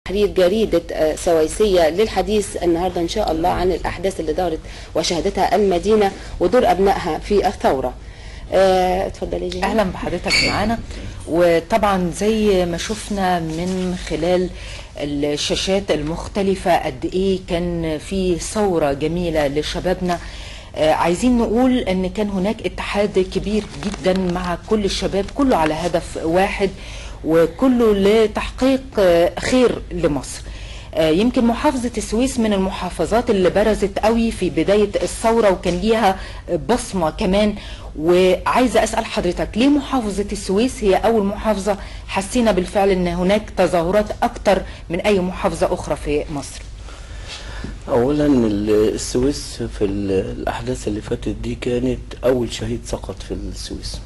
تحرير جريدة سويسية للحديث النهاردة إن شاء الله عن الأحداث اللي دارت وشهدتها المدينة ودور أبنائها في الثورة. اتفضلي جيهان. اهلا بحضرتك معانا. وطبعا زي ما شفنا من خلال الشاشات المختلفة قد ايه كان في ثورة جميلة لشبابنا. عايزين نقول ان كان هناك اتحاد كبير جدا مع كل الشباب، كله على هدف واحد وكله لتحقيق خير لمصر. يمكن محافظة السويس من المحافظات اللي برزت قوي في بداية الثورة وكان ليها بصمة كمان. وعايزة أسأل حضرتك ليه محافظة السويس هي أول محافظة حسينا بالفعل أن هناك تظاهرات أكتر من أي محافظة أخرى في مصر؟ أولا السويس في الأحداث اللي فاتت دي كانت أول شهيد سقط في السويس،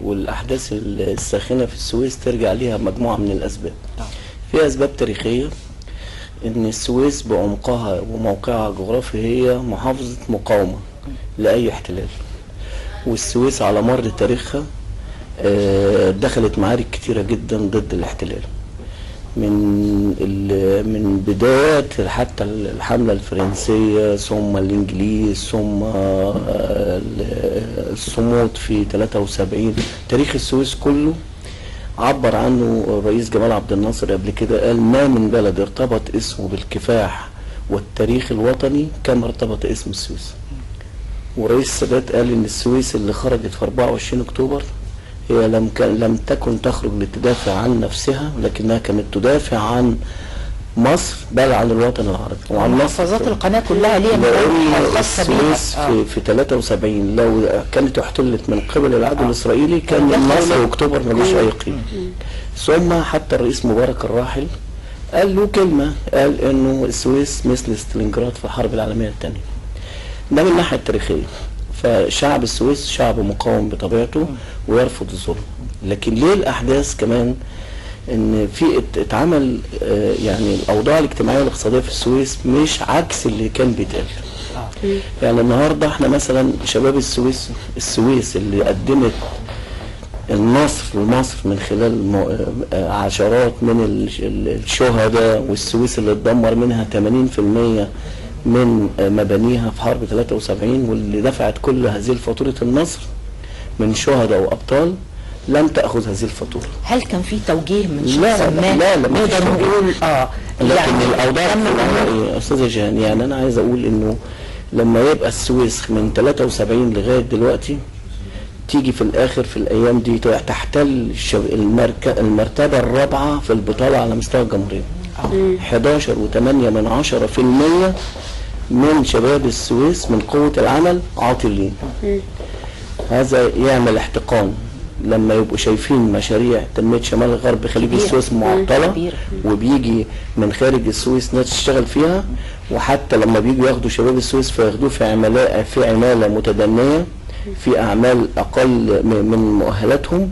والأحداث الساخنة في السويس ترجع ليها مجموعة من الأسباب. في أسباب تاريخية إن السويس بعمقها وموقعها الجغرافي هي محافظة مقاومة لأي احتلال، والسويس على مر تاريخها دخلت معارك كتيرة جدا ضد الاحتلال من بدايات حتى الحملة الفرنسية ثم الإنجليز ثم الصمود في 73. تاريخ السويس كله عبر عنه الرئيس جمال عبد الناصر قبل كده، قال ما من بلد ارتبط اسمه بالكفاح والتاريخ الوطني كما ارتبط اسم السويس. ورئيس السادات قال ان السويس اللي خرجت في 24 اكتوبر هي لم تكن تخرج لتدافع عن نفسها، لكنها كانت تدافع عن مصر بل عن الوطن العربي وعن مصر. محافظات القناة كلها ليها ملامح خاصة بيها. السويس في 73 لو كانت احتلت من قبل العدو الإسرائيلي كان النصر اكتوبر ملوش أي قيمة. ثم حتى الرئيس مبارك الراحل قال له كلمة، قال إنه السويس مثل ستالينجراد في الحرب العالمية الثانية. ده من الناحية التاريخية. فشعب السويس شعب مقاوم بطبيعته ويرفض الظلم. لكن ليه الأحداث كمان ان في اتعمل يعني الاوضاع الاجتماعية والاقتصادية في السويس مش عكس اللي كان بيتقال. يعني النهارده احنا مثلا شباب السويس اللي قدمت النصر لمصر من خلال عشرات من الشهداء، والسويس اللي اتدمر منها 80% من مبانيها في حرب 73، واللي دفعت كل هذه الفاتورة النصر من شهداء وابطال، لم تأخذ هذه الفاتورة. هل كان في توجيه من شخص ما؟ لا لا، نقدر نقول لكن يعني الأوضاع يا أستاذة جيهان، يعني أنا عايز أقول إنه لما يبقى السويس من 73 لغاية دلوقتي تيجي في الآخر في الأيام دي تحتل المرتبة الرابعة في البطالة على مستوى الجمهورية. 11.8% من شباب السويس من قوة العمل عاطلين. هذا يعمل احتقان لما يبقوا شايفين مشاريع تنمية شمال الغرب خليج السويس معطلة، وبيجي من خارج السويس ناس تشتغل فيها، وحتى لما بيجوا ياخدوا شباب السويس فياخدوه في عمالة متدنية، في أعمال أقل من مؤهلاتهم،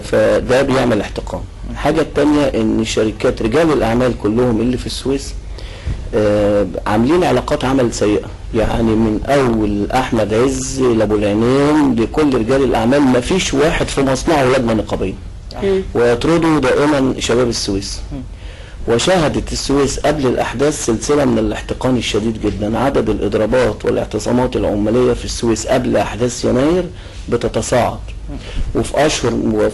فده بيعمل احتقان. الحاجة التانية إن شركات رجال الأعمال كلهم اللي في السويس عاملين علاقات عمل سيئة، يعني من أول أحمد عز لأبو العينين لكل رجال الأعمال ما فيش واحد في مصنعه لجنة نقابية، ويطردوا دائما شباب السويس. وشهدت السويس قبل الأحداث سلسلة من الاحتقان الشديد جدا. عدد الإضرابات والاعتصامات العمالية في السويس قبل أحداث يناير بتتصاعد، وفي أشهر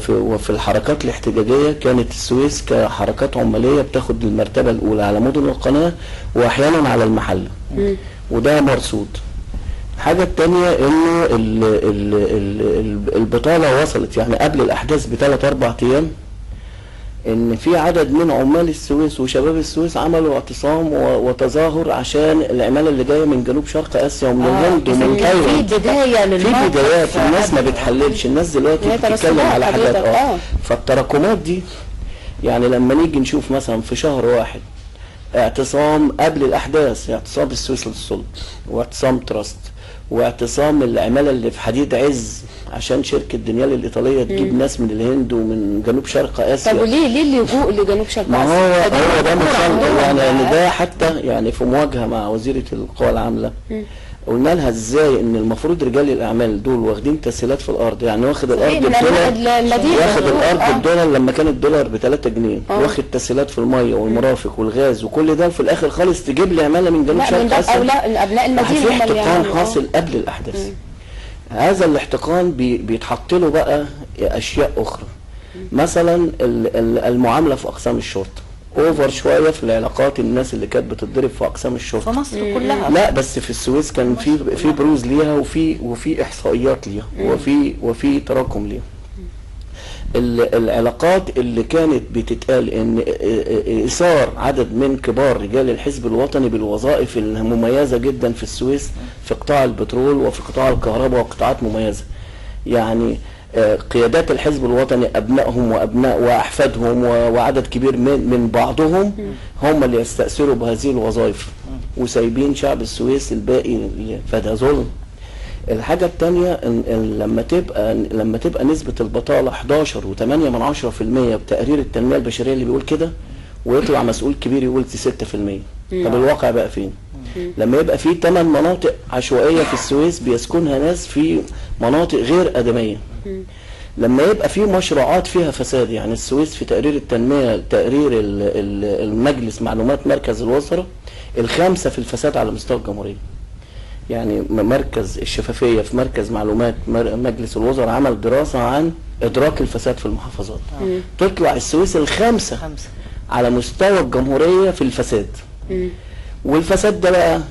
وفي الحركات الاحتجاجية كانت السويس كحركات عمالية بتاخد المرتبة الأولى على مدن القناة وأحيانا على المحلة، وده مرصود. الحاجة التانية إنه البطالة وصلت يعني قبل الأحداث ب3-4 أيام إن في عدد من عمال السويس وشباب السويس عملوا اعتصام وتظاهر عشان العمالة اللي جاية من جنوب شرق آسيا ومن الهند ومن تايلاند. في بداية للموقف، في بدايات الناس ما بتحللش، الناس دلوقتي بتتكلم على حاجات فالتراكمات دي يعني لما نيجي نشوف مثلا في شهر واحد اعتصام قبل الأحداث، اعتصام السويس للصلب، واعتصام تراست، واعتصام العمالة اللي في حديد عز عشان شركة دنيال الإيطالية تجيب ناس من الهند ومن جنوب شرق آسيا. طب وليه اللجوء لجنوب شرق آسيا؟ ما هو ده يعني ده حتى يعني في مواجهة مع وزيرة القوى العاملة قلنا لها ازاي ان المفروض رجال الاعمال دول واخدين تسهيلات في الارض، يعني واخد الارض بالدولار، واخد الارض بالدولار لما كان الدولار ب 3 جنيه، واخد تسهيلات في المية والمرافق والغاز وكل ده، وفي الاخر خالص تجيب لي عماله من جنوب شرق اسيا. او لا ابناء المدينة. في احتقان حاصل قبل الاحداث. هذا الاحتقان بيتحط له بقى اشياء اخرى، مثلا المعاملة في اقسام الشرطة over شوية في العلاقات، الناس اللي كانت بتتضرب في اقسام الشرطة في مصر كلها. لا بس في السويس كان في بروز ليها، وفي احصائيات ليها، وفي تراكم ليها. العلاقات اللي كانت بتتقال ان اثار عدد من كبار رجال الحزب الوطني بالوظائف المميزة جدا في السويس في قطاع البترول وفي قطاع الكهرباء وقطاعات مميزة، يعني قيادات الحزب الوطني ابنائهم وابناء واحفادهم وعدد كبير من بعضهم هم اللي يستأثروا بهذه الوظائف وسايبين شعب السويس الباقي، فده ظلم. الحاجة الثانية لما تبقى نسبه البطالة 11.8% بتقرير التنمية البشرية اللي بيقول كده، ويطلع مسؤول كبير يقول 6%، طب الواقع بقى فين؟ لما يبقى في 8 مناطق عشوائية في السويس بيسكنها ناس في مناطق غير ادميه، لما يبقى في مشروعات فيها فساد، يعني السويس في تقرير التنمية، تقرير المجلس معلومات مركز الوزراء، الخامسة في الفساد على مستوى الجمهورية. يعني مركز الشفافية في مركز معلومات مجلس الوزراء عمل دراسة عن ادراك الفساد في المحافظات، تطلع السويس الخامسة على مستوى الجمهورية في الفساد. والفساد ده بقى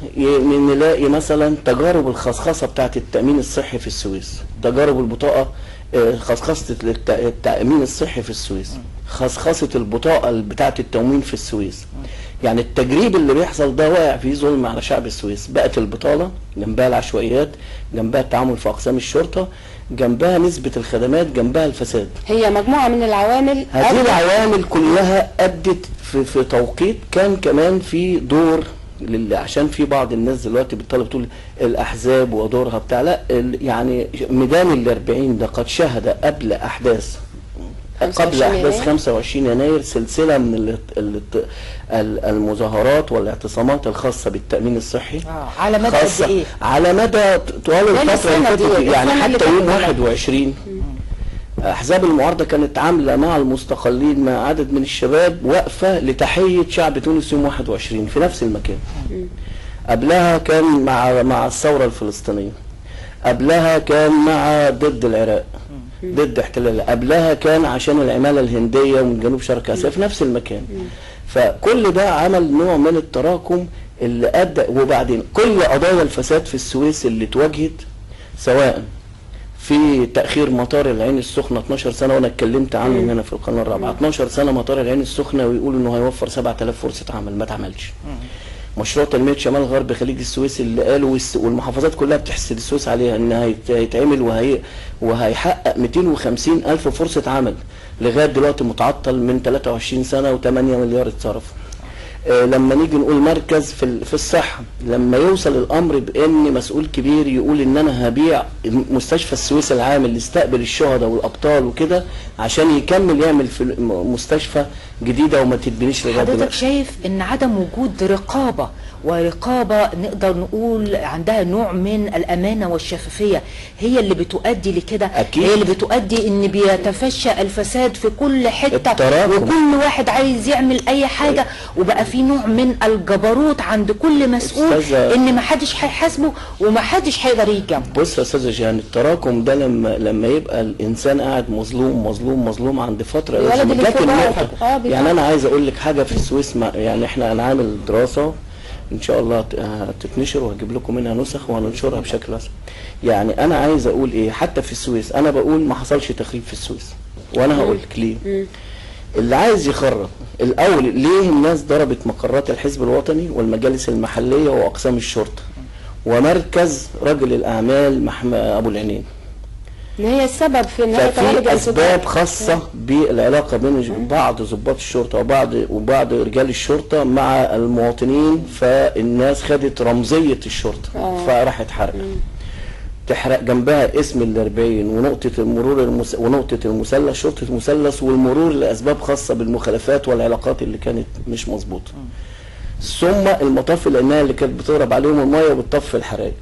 نلاقي مثلا تجارب الخصخصه بتاعت التامين الصحي في السويس، تجارب البطاقة، خصخصه التامين الصحي في السويس، خصخصه البطاقة بتاعت التموين في السويس. يعني التجريب اللي بيحصل ده واقع فيه ظلم على شعب السويس. بقت البطالة جنبها العشوائيات، جنبها التعامل في اقسام الشرطة، جنبها نسبه الخدمات، جنبها الفساد. هي مجموعة من العوامل. هذه العوامل كلها ادت في توقيت كان كمان في دور عشان في بعض الناس دلوقتي بتطالب تقول الاحزاب ودورها بتاع، لا يعني ميدان ال40 ده قد شهد قبل احداث 25 يناير سلسلة من المظاهرات والاعتصامات الخاصة بالتامين الصحي. على مدى قد ايه؟ على مدى طوال الفترة اللي فاتت، يعني حتى يوم 21 احزاب المعارضة كانت عامله مع المستقلين مع عدد من الشباب وقفه لتحيه شعب تونس يوم 21 في نفس المكان. قبلها كان مع الثورة الفلسطينية، قبلها كان مع ضد العراق، ضد احتلال، قبلها كان عشان العمالة الهندية ومن جنوب شرق اسيا في نفس المكان. فكل ده عمل نوع من التراكم اللي ادى. وبعدين كل قضايا الفساد في السويس اللي اتواجهت، سواء في تأخير مطار العين السخنة 12 سنة، وأنا اتكلمت عنه هنا في القناة الرابعة، 12 سنة مطار العين السخنة ويقولوا إنه هيوفر 7000 فرصة عمل، ما اتعملش. مشروع تنمية شمال غرب خليج السويس اللي قالوا والمحافظات كلها بتحسد السويس عليها إن هيتعمل وهيحقق 250 ألف فرصة عمل، لغاية دلوقتي متعطل من 23 سنة و8 مليار اتصرف. لما نيجي نقول مركز في الصحة، لما يوصل الأمر بأن مسؤول كبير يقول إن أنا هبيع مستشفى السويس العام اللي استقبل الشهداء والأبطال وكده عشان يكمل يعمل في مستشفى جديدة وما تتبنيش لغاية دلوقتي. حضرتك شايف إن عدم وجود رقابة، ورقابة نقدر نقول عندها نوع من الأمانة والشفافية، هي اللي بتؤدي لكده؟ أكيد. هي اللي بتؤدي إن بيتفشى الفساد في كل حتة، وكل واحد عايز يعمل أي حاجة، وبقى في نوع من الجبروت عند كل مسؤول إن ما حدش هيحاسبه وما حدش هيقدر يجي جنبه. بص يا أستاذة جيهان، التراكم ده لما يبقى الإنسان قاعد مظلوم مظلوم مظلوم عند فترة لازم جت النقطة. يعني أنا عايز أقول لك حاجة في السويس، يعني إحنا أنا عامل دراسة ان شاء الله هتتنشر وهجيب لكم منها نسخ وهننشرها بشكل رسمي. يعني انا عايز اقول ايه، حتى في السويس انا بقول ما حصلش تخريب في السويس، وانا هقول لك ليه. اللي عايز يخرب الاول، ليه الناس ضربت مقرات الحزب الوطني والمجالس المحلية واقسام الشرطة ومركز رجل الاعمال ابو العينين؟ ان هي السبب في ان هي في اسباب خاصة بالعلاقة بين بعض ضباط الشرطة وبعض رجال الشرطة مع المواطنين، فالناس خدت رمزية الشرطة فراحت حرق. تحرق جنبها اسم ال40 ونقطة المرور ونقطة المثلث، شرطه المثلث والمرور، لاسباب خاصة بالمخالفات والعلاقات اللي كانت مش مظبوطة. ثم المطافي لانها اللي كانت بتضرب عليهم المية وبتطفي الحرايق.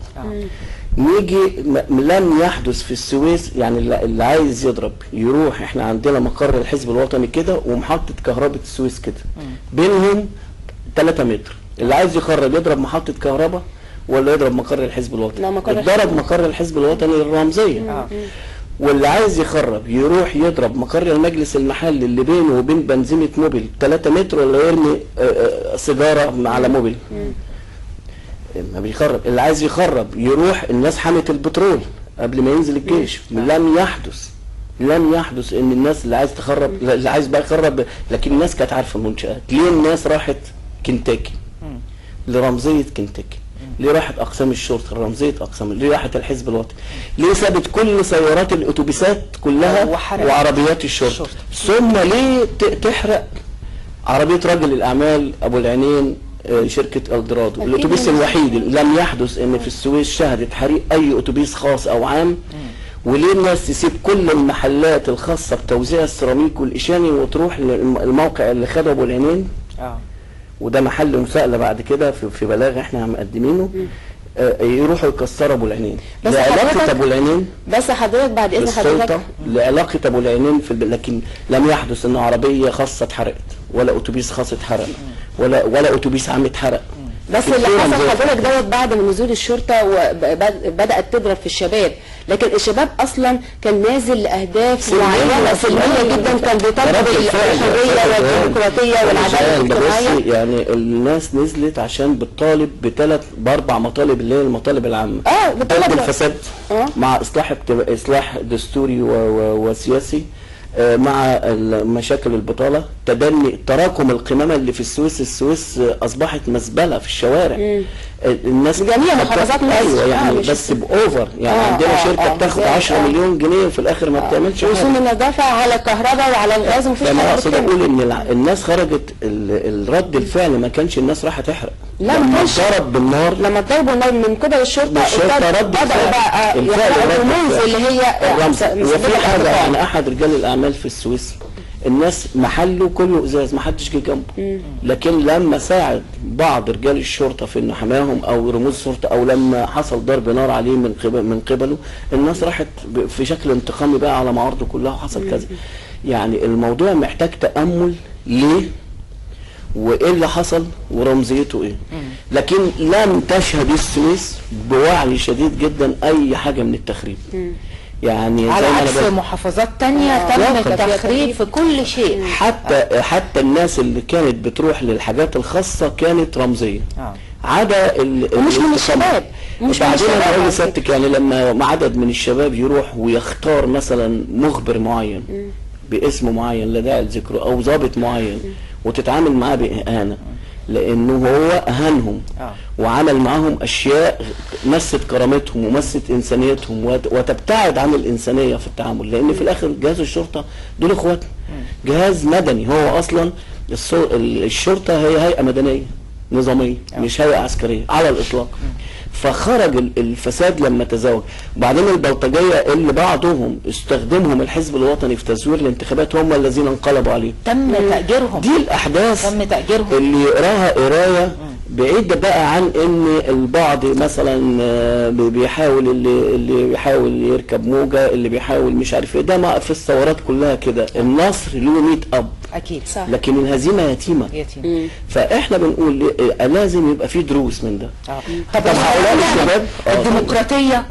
نيجي لم يحدث في السويس، يعني اللي عايز يضرب يروح، احنا عندنا مقر الحزب الوطني كده ومحطه كهرباء السويس كده، بينهم 3 متر، اللي عايز يخرب يضرب محطة كهرباء ولا يضرب مقر الحزب الوطني؟ اتضرب مقر الحزب الوطني الرمزية. واللي عايز يخرب يروح يضرب مقر المجلس المحلي اللي بينه وبين بنزينة موبيل 3 متر، ولا يرمي سيجارة على موبيل. ما بيخرب. اللي عايز يخرب يروح الناس حمت البترول قبل ما ينزل الجيش. لم يحدث ان الناس اللي عايز تخرب، اللي عايز بقى يخرب، لكن الناس كانت عارفه المنشآت. ليه الناس راحت كنتاكي؟ لرمزيه كنتاكي. ليه راحت اقسام الشرطة؟ رمزية اقسام. ليه راحت الحزب الوطني؟ ليه سابت كل سيارات الاتوبيسات كلها وعربيات الشرطة؟ ثم ليه تحرق عربية رجل الاعمال ابو العينين شركة الدرادو، الاتوبيس الوحيد؟ لم يحدث ان في السويس شهدت حريق اي اتوبيس خاص او عام. وليه الناس تسيب كل المحلات الخاصة بتوزيع السيراميك والاشاني وتروح للموقع اللي خده ابو العينين؟ وده محل مساءله بعد كده في بلاغ احنا مقدمينه. يروحوا يكسروا ابو العينين. لعلاقة ابو العينين، بس حضرتك بعد اذن حضرتك، لعلاقة ابو العينين في لكن لم يحدث ان عربية خاصة اتحرقت، ولا اتوبيس خاص اتحرق، ولا اتوبيس عام اتحرق. بس اللي حصل حضرتك دوت بعد من نزول الشرطة وبدات تضرب في الشباب، لكن الشباب اصلا كان نازل لاهداف معينة سلمية جدا، كان بيطالب بالحرية والديمقراطية والعدالة الاجتماعية. يعني الناس نزلت عشان بتطالب باربع مطالب اللي هي المطالب العامة. بتطالب الفساد مع اصلاح دستوري وسياسي، مع مشاكل البطالة، تدني تراكم القمامة اللي في السويس. السويس اصبحت مزبلة في الشوارع. الناس جميع محافظات مصر. ايوه يعني بس باوفر يعني. عندنا شركة بتاخد 10 مليون جنيه وفي الاخر ما بتعملش حاجة. رسوم النظافة على الكهرباء وعلى الغاز ومفيش حاجة. انا اقصد اقول ان الناس خرجت، الرد الفعل ما كانش الناس رايحة تحرق. لا ما كانش. ضرب بالنار، لما اتضربوا النار من قبل الشرطة، رد بدأوا بقى الرموز اللي هي الرمز. وفي حاجة يعني احد رجال الاعمال في السويس، الناس محله كله ازاز، ما حدش جه جنبه، لكن لما ساعد بعض رجال الشرطة في انه حماهم او رموز الشرطة، او لما حصل ضرب نار عليه من قبله، الناس راحت في شكل انتقامي بقى على معارضة كلها وحصل كذا. يعني الموضوع محتاج تامل، ليه وايه اللي حصل ورمزيته ايه. لكن لم تشهد السويس بوعي شديد جدا اي حاجة من التخريب. يعني على عكس محافظات تانية تم التخريب في كل شيء. حتى الناس اللي كانت بتروح للحاجات الخاصة كانت رمزية. عدا ومش من الشباب، مش من بعدين الشباب. انا بقول لسيادتك يعني لما عدد من الشباب يروح ويختار مثلا مخبر معين باسم معين لا داعي لذكره، او ضابط معين، وتتعامل معاه بإهانة لأنه هو أهانهم وعمل معاهم أشياء مست كرامتهم ومست إنسانيتهم، وتبتعد عن الإنسانية في التعامل، لأن في الآخر جهاز الشرطة دول إخواتنا، جهاز مدني. هو أصلا الشرطة هي هيئة مدنية نظامية، مش هيئة عسكرية على الإطلاق. فخرج الفساد لما تزوج. وبعدين البلطجية اللي بعضهم استخدمهم الحزب الوطني في تزوير الانتخابات هم الذين انقلبوا عليه. تم تأجيرهم. دي الأحداث تم تأجيرهم اللي يقراها قراية بعيد بقى عن ان البعض مثلا بيحاول، اللي بيحاول يركب موجة، اللي بيحاول مش عارف ايه، ده ما في الثورات كلها كده. النصر له 100 اب اكيد صح، لكن الهزيمة يتيمة. فاحنا بنقول لازم يبقى في دروس من ده. طب هؤلاء الشباب الديمقراطية.